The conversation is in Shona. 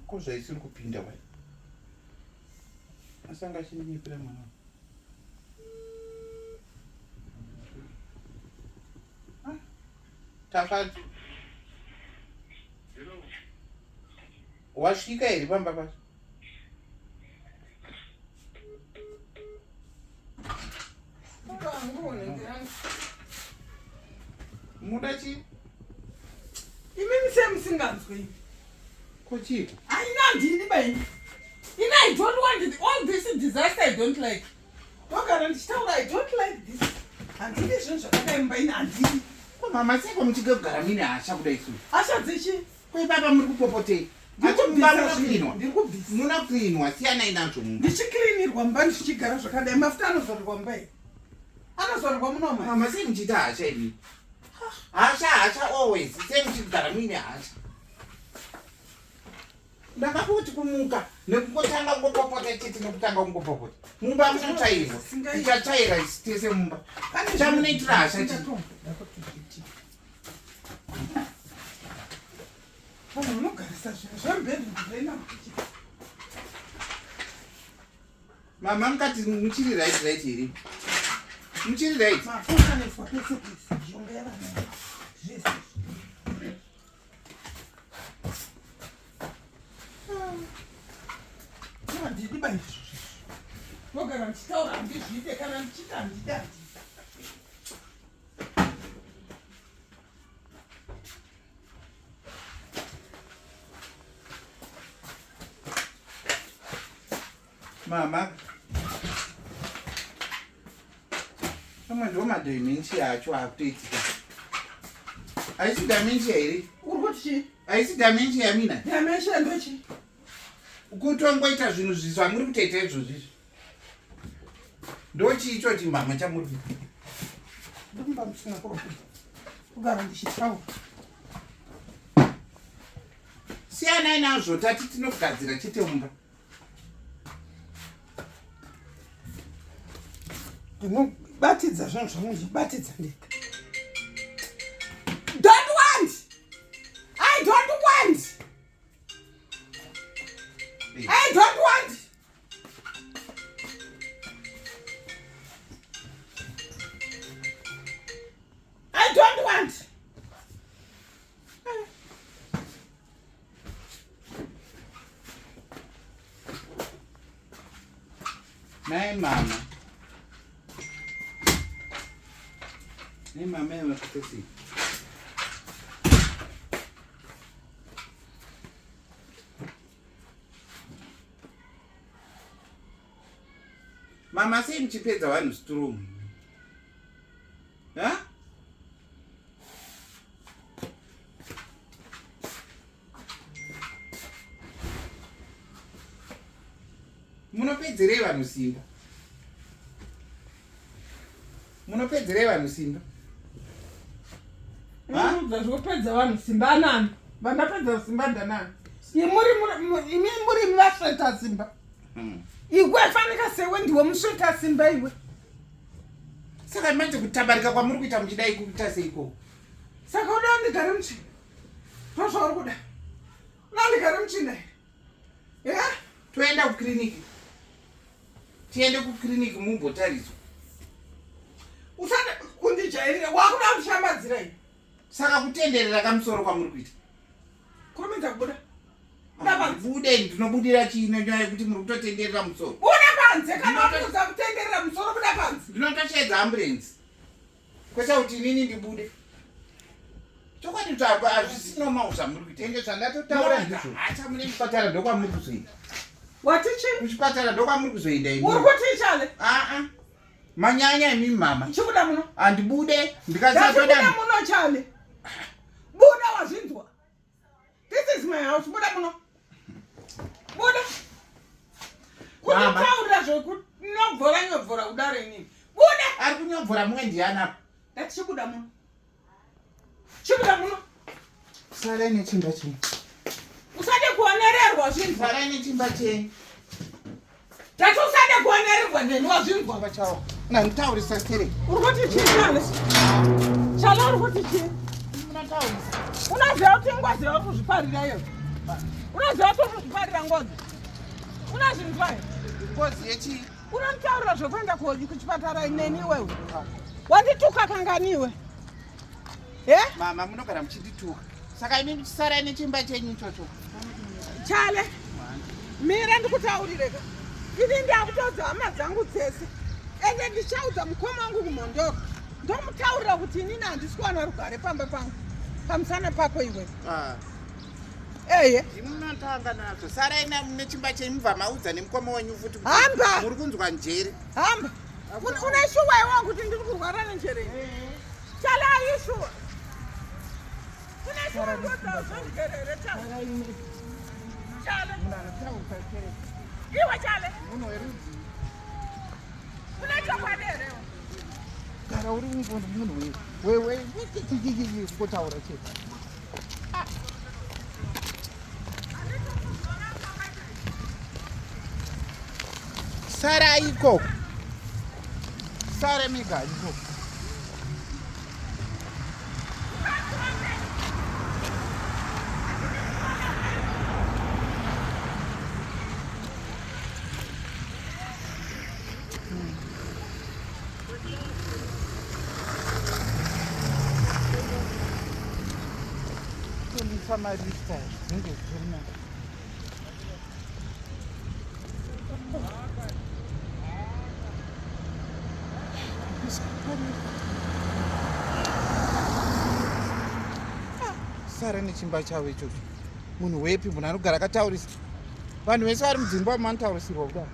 Ko zvaisiri kupinda wai? Asanga achindinyepera mwana. Ah, Tafadzi. Wasvika here pamba pacho? Muda chii? Imimi sei musinganzwi? Ko chii? Aina handidi baini. Ini I don't want it. All this disaster I don't like. Ndogara ndichitaura I don't like this. Handidi zvinhu zvakadai mumba ini handidi. Ko mama seiko muchigara muine hasha kudai su? Hasha dzechi? Ko ipapa muri kupopotei? Muna kuinwa siyanai nazvo mumba. Ndichikrinirwa mumba ndichigara zvakadai mafuta anozorerwa mumba iyi. Anozorerwa munoma. Mama sei muchiita hasha imi? Hasha hasha always sei muchigara muine hasha? Ndakakuti kumuka nekungotanga kungopopota chete nekutanga kungopopota. Mumba munotsvairwa. Tichatsvaira isu tese mumba. Chamunoitira hasha chii? Vanhu vanogarisa zvinhu zvemubedroom zvaina kuti Mama mukati muchiri right right here? Muchiri right? Mafuta anoiswa pese pese, mishonga yevana zvese. Handidi ba izvo ndogara ndichitaura handizviite kana ndichiita handidi handidi. Mama. Pamwe ndo madementia acho akutoitika. Haisi dementia here? Uri kuti chii? Haisi dementia yamina? Dementia ndochii? Kutongoita zvinhu zvamuri kutoita izvozvi izvi. Ndochii icho chimhamha chamuri kuita? Ndomba musina kurongwa. Kugara ndichitaura. Siyanai nazvo tati tinogadzira chete mumba. Ndinobatidza zvinhu zvangu ndichibatidza ndega. Don't want! I don't want! I don't want! I don't want! Nai mama. Nai mama yavakutesi. Mama sei muchipedza vanhu strong? Ha? Munopedzerei vanhu simba? Munopedzerei vanhu simba? Unoudza zvopedza vanhu simba anani? Vandapedza simba ndanani? Imi muri vasveta simba. Hmm. Iwe fanika sewe ndiwe musveta simba iwe. Saka manje kutabarika kwamuri kuita muchidai kuita seiko? Saka uda ndigare muchina. Ndozvauri kuda. Uda ndigare muchina here? Yeah? Toenda kukiriniki. Tiende kukiriniki mumbotariswa. Usada kundijairira. Wakuda kundishambadzira ini. Saka kutenderera kamusoro kwamuri kuita. Kurumidza kubuda. Bude ndinobudira chii nenyaya yekuti muri kutotenderera musoro. Buda panze kana wakuudza kutenderera musoro buda panze. Ndinotoshedza ambulance. Kwete kuti inini ndibude. Chokwadi kuti apa hazvisi normal zvamuri kuita. Ende zvandatotaura ndizvo. Hacha mune chipatara ndokwamuri kuzoenda. Wati chii? Kuchipatara ndokwamuri kuzoenda imi. Uri kuti chale? Ah ah. Manyanya imi mama. Chibuda muno. Andibude ndikasatoda. Chibuda muno chale. Buda wazvinzwa. This is my house. Buda muno. Buda. Kunditaurira zvekunyobvora nyobvora kudaro inini. Buda. Ari kunyobvora mumwe ndiani apa? Ndati chibuda muno. Chibuda muno. Sarai nechimba chenyu. Usade kuonererwa zvinzwa. Sarai nechimba chenyu. Tati usade kuonererwa neni wazvinzwa. Vachawo. Unanditaurisa sere. Uri kuti chii chale? Chale uri kuti chii? Unataurisa. Unoziva kuti ngwazi yauri kuzviparira iyo. Unoziva kuti unozviparira ngozi. Unazvinzwa here? Ngozi yechii? Unonditaurira zvekuenda kuchipatara neni iwewe. Wandituka kangani iwe? Eh? Mama munogara muchindituka. Saka imi muchisarai nechimba chenyu ichocho. Chale. Mira ndikutaurire ka. Ini ndakutoudza hama dzangu dzese. Ende ndichaudza mukoma wangu kumhondoro. Ndomutaurira kuti inini handisi kuwana rugare pamba pangu. Pamusana pako iwe. Ah. Eye. Munotanga nazvo. Sarai nechimba chenyu mubva maudza nemukoma wenyu futi. Hamba. Muri kunzwa njere. Hamba. Une shuwa iwe kuti ndiri kurwara nenjere. Eh. Chala ayishuwa. Une shuwa ndozvozvonjere here chala. Chala. Iwe chale. Munhu werudzi. Une chokwadi here? Gara uri munhu wewe kungotaura chete. Sara ikoko. Sara mega ikoko. Samarista dzinenge dzitori nani. Sara nechimba chavo ichocho munhu wepi munhu anogara akataurisa vanhu vese vari mudzimba umu vanotaurisirwa kudaro.